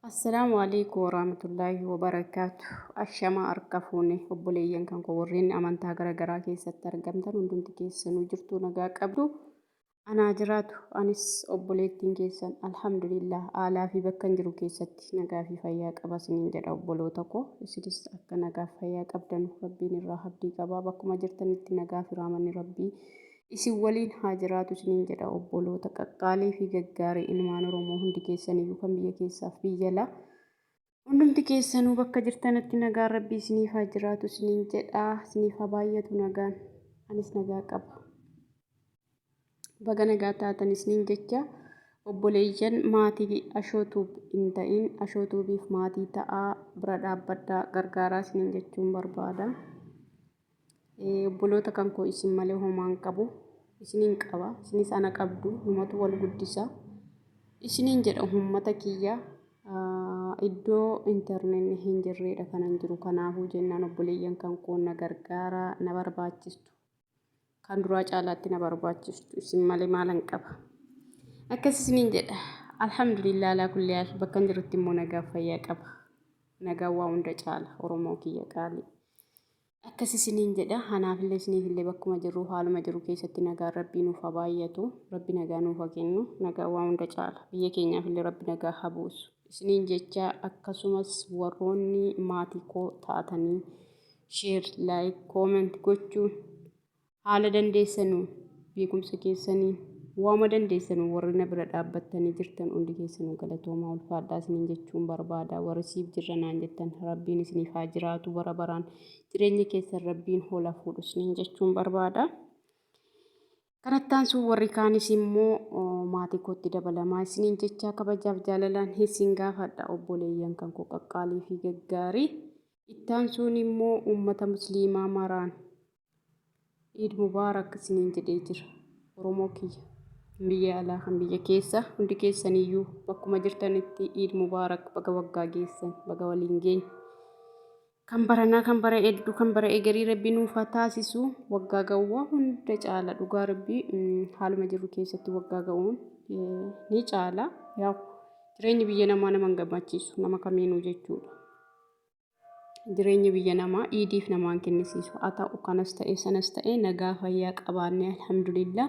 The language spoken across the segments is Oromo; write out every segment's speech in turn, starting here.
Assalaamu alaikum warahmatullaahi wabarakaatu. Ashamaa harka fuune obboleeyyan kan koo warreen amantaa garaagaraa keessatti argamtan hundumti keessanuu jirtuu nagaa qabdu. Anaa jiraatu anis obboleettiin keessan alhamdulillah haalaa fi bakka hin jiru keessatti nagaa fi fayyaa qaba isiniin jedha obboloota koo. Isinis akka nagaa fi fayyaa qabdan rabbiin irraa abdii qaba. Bakkuma jirtanitti nagaa fi raamanni rabbii Isin waliin haa jiraatu isiniin jedha obboloota qaqqaalii fi gaggaarii ilmaan Oromoo hundi keessaniyyuu kan biyya keessaaf biyya alaa. Hundumti keessanuu bakka jirtanitti nagaan rabbii isiniif haa jiraatu isiniin jedha. Isiniif haa baay'atu nagaan. Anis nagaa qaba. Baga nagaa taatan isiniin jecha obboleeyyan maatii Ashoo Tube hin ta'in Ashoo Tuubiif maatii ta'aa bira dhaabbadhaa gargaaraa isiniin jechuun barbaada. Obboloota kan koo isin malee homaa hin qabu. Isiniin qaba. Isinis ana qabdu. Numatu wal guddisa. Isiniin jedha uummata kiyya. Iddoo intarneetni hin jirreedha kanan jiru. Kanaafuu jennaan obboleeyyan kan koo na gargaara na barbaachistu. Kan duraa caalaatti na barbaachistu. Isin malee maalan qaba. Akkas isiniin jedha. Alhamdulillah alaa kulli haal bakkan jirutti immoo nagaaf fayyaa qaba. Nagaan waa hunda caala. Oromoo kiyya qaalii. Akkas isiniin jedha anaafillee isiniifillee bakkuma jirru haaluma jiru keessatti nagaan rabbii nuuf haa baay'atu rabbi nagaa nuuf haa kennu nagaan waa hunda caala biyya keenyaafillee rabbi nagaa haa buusu isiniin jecha akkasumas warroonni maatii koo taatanii share like comment gochuun Haala dandeessanuun, beekumsa keessaniin, waama dandeessanuun warri na bira dhaabbattanii jirtan hundi keessanuu galatoomaa ulfaadhaa isiniin jechuun barbaada. Warri siif jirra naan jettan Rabbiin isiniif haa jiraatu bara baraan jireenya keessan Rabbiin hola fuudhu isiniin jechuun barbaada. Kanatti aansuun warri kaanis immoo maatii kootti dabalamaa isiniin jechaa kabajaaf jaalalaan isin gaafadha obboleeyyan kan koo qaqqaalii fi gaggaarii. Itti aansuun immoo uummata musliimaa maraan Eid Mubarak isiniin jedhee jira. Oromoo kiyya kan biyya alaa kan biyya keessa hundi keessaniyyuu bakkuma jirtanitti Eid Mubarak baga waggaa geessan baga waliin geenye. Kan baranaa kan bara hedduu kan bara egerii rabbi nuuf haa taasisu waggaa ga'uu hunda caala dhugaa rabbi haaluma jirru keessatti waggaa ga'uun ni caala. Yaa jireenyi biyya namaa nama hin gammachiisu nama kamiinuu jechuudha. Jireenyi biyya namaa iidiif namaan kennisiisu. Haa ta'u kanas ta'e sanas ta'e nagaa fayyaa qabaannee alhamdulillah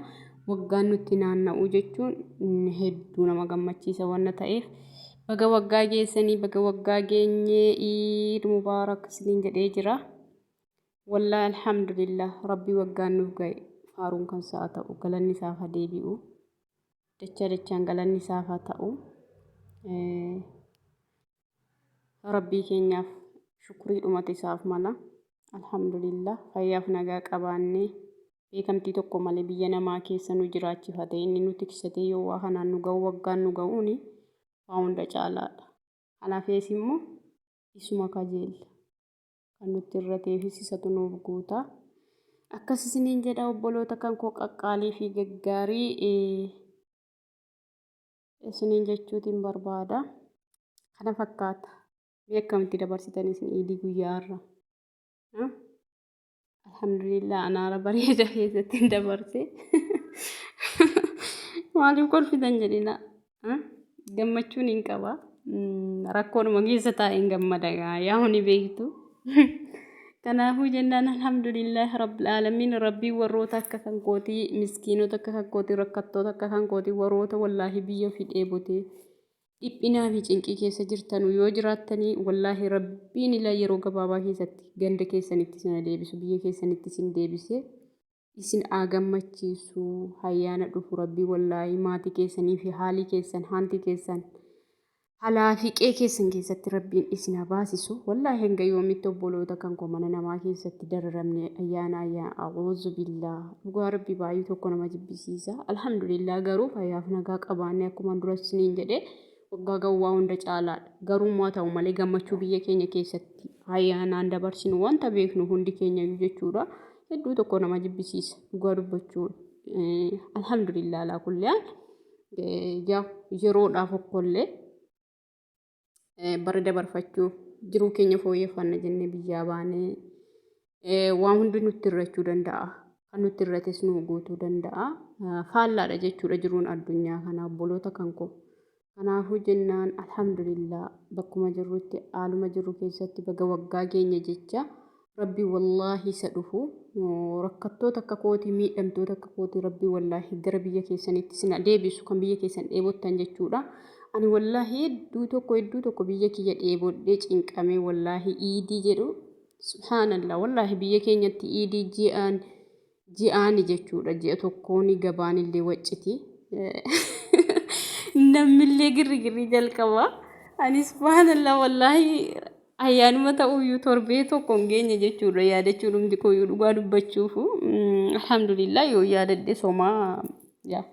waggaan nutti naanna'u jechuun hedduu nama gammachiisa wanna ta'eef baga waggaa geessanii baga waggaa geenyee iid mubaarak isiniin jedhee jira. Wallaahi alhamdulillah rabbii waggaan nuuf ga'e faaruun kan sa'a ta'u galanni isaaf haa deebi'u. Dachaa dachaan galanni isaaf haa ta'u. Rabbii keenyaaf shukrii dhumate isaaf mala. Alhamdulillah fayyaaf nagaa qabaannee beekamtii tokko malee biyya namaa keessa nu jiraachifate inni nu tiksatee yoo waa kanaan nu ga'u waggaan nu ga'uuni waa hunda caalaadha. Kanaafis immoo isuma kajeella. Kan nutti irrateefis isatu nuuf guuta. Akkas isiniin jedha obboloota kan koo qaqqaalii fi gaggaarii isiniin jechuutiin barbaada. Kana fakkaata. Mee akkamitti dabarsitan isin iidii guyyaa har'a? Alhamdulillah anaara bareeda keessatti hin dabarse. Maaliif kolfitan jedhina? Gammachuun hin qaba. Rakkoodhuma keessa taa'een gammada yaa ni beektu. Kanaafuu jennaan alhamdulillah rabbil aalamiin rabbiin warroota akka kan kootii miskiinota akka kan kootii rakkattoota akka kan kootii warroota wallaahi biyya ofii dheebotee dhiphinaa fi cinqii keessa jirtanu yoo jiraattanii wallaahi rabbiin ila yeroo gabaabaa keessatti ganda keessanitti isin deebisu biyya keessanitti isin deebisee isin haa gammachiisu hayyaana dhufu rabbii wallaahi maatii keessanii fi haalii keessan haantii keessan halaa fi qe'ee keessan keessatti rabbiin isin haa baasisu wallaahi hanga yoomitti obboloota kan koo mana namaa keessatti dararamne ayyaana ayyaa a'uuzu billaa dhugaa rabbii baay'ee tokko nama jibbisiisa alhamdulillah garuu fayyaaf nagaa qabaanne akkuma dura isiniin jedhe waggaa ga'u waa hunda caalaadha garuu immoo haa ta'u malee gammachuu biyya keenya keessatti ayyaanaan dabarsinu wanta beeknu hundi keenya iyyuu jechuudha hedduu tokko nama jibbisiisa dhugaa dubbachuun alhamdulillah alaa kulli haal yaa yeroodhaaf okkollee bara dabarfachuuf jiruu keenya fooyyeffanna jennee biyyaa baanee waan hundi nutti irrachuu danda'a. Kan nutti irrates nu guutuu danda'a. Faallaadha jechuudha jiruun addunyaa kana obboloota kan koo. Kanaafuu jennaan alhamdulillah bakkuma jirrutti haaluma jirru keessatti baga waggaa geenye jecha rabbi wallaahi isa dhufu rakkattoota akka kootii miidhamtoota akka kootii rabbi wallaahi gara biyya keessanitti isin deebisu kan biyya keessan dheebottan jechuudha. Ani wallaahi hedduu tokko hedduu tokko biyya kiyya dheebodhee cinqamee wallaahi iidii jedhu subhaanallah wallaahi biyya keenyatti iidii ji'aan ji'aani jechuudha. Ji'a tokkooni gabaanillee wacciti. Namnillee girri girrii jalqaba. Ani subhaanallah wallaahi ayyaanuma ta'uyyuu torbee tokko hin geenye jechuudha yaadachuun dhumti kooyyuu dhugaa dubbachuufu. Alhamdulillah yoo yaadadhe somaa yaa.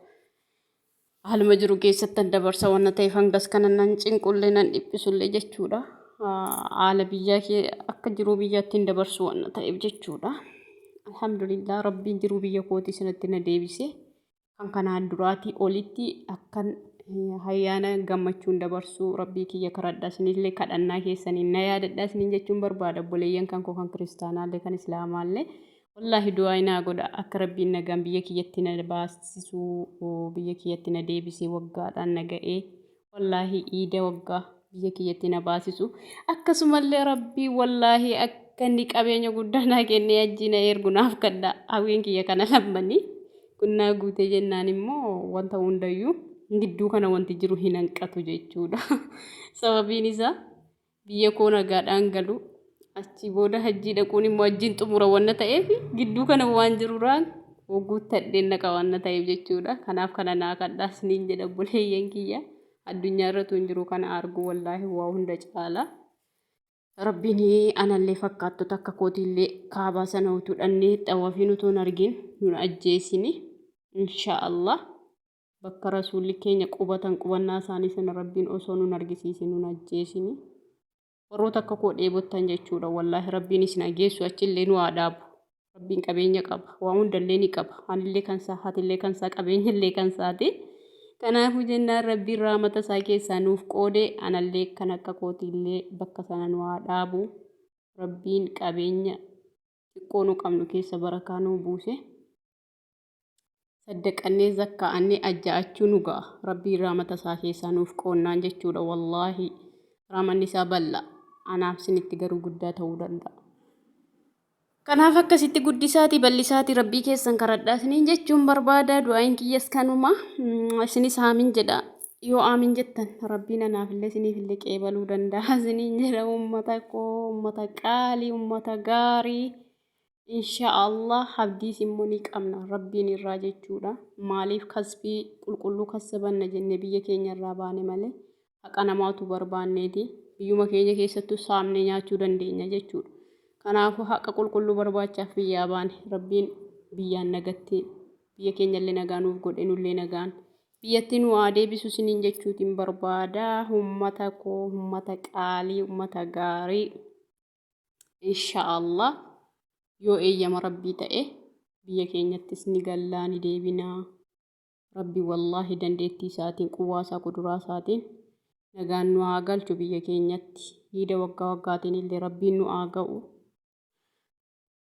Haaluma jiru keessattan dabarsa wanna ta'eef hangas kana nan cinqullee nan dhiphisullee jechuudha. Haala biyyaa kee akka jiruu biyyaatti hin dabarsu wanna ta'eef jechuudha. Alhamdulillah rabbiin jiruu biyya kootii sanatti na deebise. Kan kanaan duraatii olitti akkan ayyaana gammachuun dabarsuu rabbii kiyya karadha isinillee kadhannaa keessaniin na yaadadha isiniin jechuun barbaada obboleeyyan kan koo kan kiristaanaallee kan islaamaallee. Wallaahi du'aayi naa godha akka rabbiin nagaan biyya kiyyatti na baasisu biyya kiyyatti na deebisee waggaadhaan na ga'ee wallaahi iida waggaa biyya kiyyatti na baasisu akkasumallee rabbii wallaahi akka inni qabeenya guddaa naa kennee ajjii na ergu naaf kadha hawwiin kiyya kana lammanii kunnaa guutee jennaan immoo wanta hundayyuu gidduu kana wanti jiru hin hanqatu jechuudha sababiin isaa biyya koo nagaadhaan galu achii booda hajjii dhaquun immoo hajjiin xumura wanna ta'eef gidduu kana waan jiruraan guuttadheen naqa wanna ta'eef jechuudha. Kanaaf kana naa kadhaa isiniin jedha obboleeyyan kiyya. Addunyaa irra hin jiru kana argu wallaahi waa hunda caala. Rabbiin anallee fakkaattota akka kootiillee kaabaa sana utuu dhannee xawafiin utuu hin argin nun ajjeesini. Insha Allah. Bakka Rasuulli keenya qubatan qubannaa isaanii sana Rabbiin osoo nun argisiisin nun ajjeesini. Warroota akka koo dheebottan jechuudha. Wallaahi Rabbiin isin haa geessu achillee nu haa dhaabu. Rabbiin qabeenya qaba. Waa hundallee ni qaba. Anillee kan isaa, hatillee kan isaa, qabeenyallee kan isaati. Kanaafuu jennaan Rabbiin raamata isaa keessaa nuuf qoode anallee kan akka kootiillee bakka sana nu haa dhaabu. Rabbiin qabeenya xiqqoo nu qabnu keessa barakaa nuu buuse. Saddaqannee zakkaa'annee ajja'achuu nu ga'a. Rabbiin raamata isaa keessaa nuuf qoonnaan jechuudha. Wallaahi raamanni isaa bal'a. Anaaf sinitti garuu guddaa ta'uu danda'a. Kanaaf akkasitti guddisaatii bal'isaatii Rabbii keessan karadhaa isiniin jechuun barbaada. Du'aayin kiyyas kanuma. Isinis aamin jedha. Yoo aamin jettan Rabbiin anaafillee isiniifillee qeebaluu danda'a isiniin jedha. Uummata koo, uummata qaalii, uummata gaarii. Insha Allah abdiis immoo ni qabna Rabbiin irraa jechuudha. Maaliif kasbii qulqulluu kassabanna jennee biyya keenya irraa baane malee haqa namaa utuu barbaanneeti biyyuma keenya keessattuu saamnee nyaachuu dandeenya jechuudha. Kanaafuu haqa qulqulluu barbaachaaf biyyaa baane Rabbiin biyyaan nagatti biyya keenyallee nagaa nuuf godhe nullee nagaan biyyatti nu haa deebisu isiniin jechuutiin barbaada. Ummata koo, ummata qaalii, ummata gaarii. Insha Allah yoo eeyyama Rabbii ta'e biyya keenyattis ni gallaa ni deebinaa. Rabbi wallaahi dandeettii isaatiin quwwaa isaa kuduraa isaatiin nagaan nu haa galchu biyya keenyatti. Iida waggaa waggaatiin illee Rabbiin nu haa ga'u.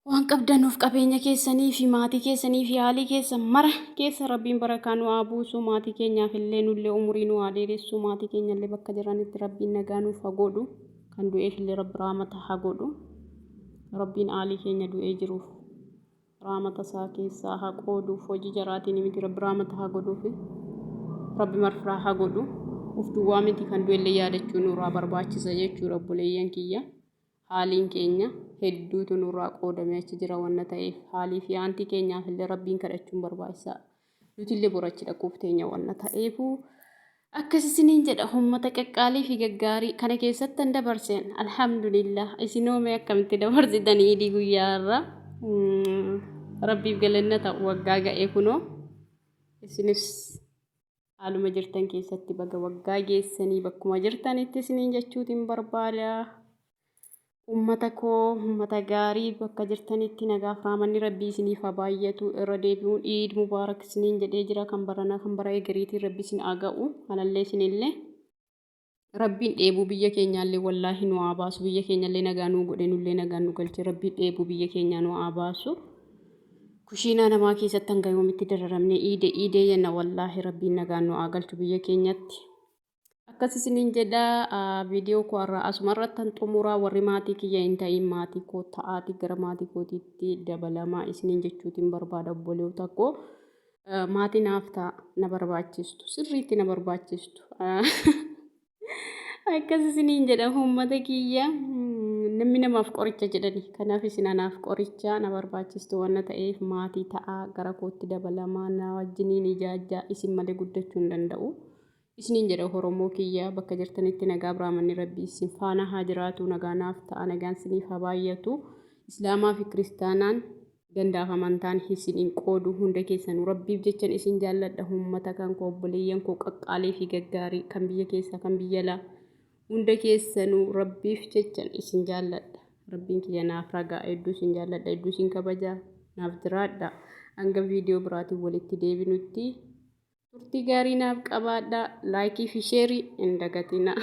Waan qabdanuuf qabeenya keessanii fi maatii keessanii fi haalii keessan mara keessa Rabbiin barakaa nu haa buusu. Maatii keenyaaf illee nullee umurii nu haa dheeressu. Maatii keenya illee bakka jiranitti Rabbiin nagaa nuuf haa godhu. Kan du'eef illee Rabbi raamata haa godhu. Rabbiin aalii keenya du'ee jiruuf raamata isaa keessaa haa qooduuf hojii jaraatiin miti Rabbi raamata haa godhuufi. Rabbi marfiraa haa godhu. Uf duwwaa miti kan du'e illee yaadachuu nurraa barbaachisa jechuudha obboleeyyan kiyya. Haaliin keenya hedduutu nurraa qoodamee achi jira wanna ta'eef haalii fi aantii keenyaaf illee Rabbiin kadhachuun barbaachisaadha. Nuti illee bor achi dhaquuf teenya wanna ta'eefu akkas isiniin jedha ummata qaqqaalii fi gaggaarii kana keessattan dabarseen alhamdulillah isinoo mee akkamitti dabarsitan iidii guyyaa irraa Rabbiif galanna ta'u waggaa ga'e kunoo isinis Haaluma jirtan keessatti baga waggaa geessanii bakkuma jirtanitti isiniin jechuutiin barbaada. Ummata koo, ummata gaarii bakka jirtanitti nagaaf raamanni Rabbii isiniif haa baay'atu. Irra deebi'uun Iid Mubaarak isiniin jedhee jira. Kan baranaa kan bara egeriitiin Rabbi isin haa ga'u. Anallee isinillee. Rabbiin dheebuu biyya keenyaallee wallaahi nu haa baasu. Biyya keenyallee nagaa nuu godhe nullee nagaan nu galche. Rabbiin dheebuu biyya keenyaa nu haa baasu. Kushiinaa namaa keessatti hanga yoomitti dararamne iide iidee jenna wallaahi Rabbiin nagaan nu haa galchu biyya keenyatti. Akkas isiniin jedha, viidiyoo koo har'aa asuma irrattan xumuraa. Warri maatii kiyya hin ta'iin maatii koo ta'aatii gara maatii kootiitti dabalamaa isiniin jechuutiin barbaada obboleota koo. Maatii naaf ta'a, na barbaachistu, sirriitti na barbaachistu. Akkas isiniin jedha uummata kiyya, namni namaaf qoricha jedhani. Kanaaf isin anaaf qoricha na barbaachistu waan ta'eef maatii ta'aa, gara kootti dabalamaa, na wajjiniin ijaajjaa, isin malee guddachuu hin danda'u. Isiniin jedha Oromoo kiyya, bakka jirtanitti nagaa biraamanni rabbii isin faana haa jiraatu, nagaa naaf ta'a, nagaan isiniif haa baay'atu. Islaamaa fi kiristaanaan gandaaf amantaan isin hin qoodu, hunda keessanuu rabbiif jechan isin jaalladha uummata kan koo, obboleeyyan koo qaqqaalii fi gaggaarii kan biyya keessaa kan biyya alaa, hunda keessanuu rabbiif jechan isin jaalladha. Rabbiin kiyya naaf ragaa, hedduu isin jaalladha, hedduu isin kabaja, naaf jiraadha. Hanga viidiyoo biraatiin walitti deebinutti turtii gaarii naaf qabaadha. Laayikii fi sheerii hin dagatina.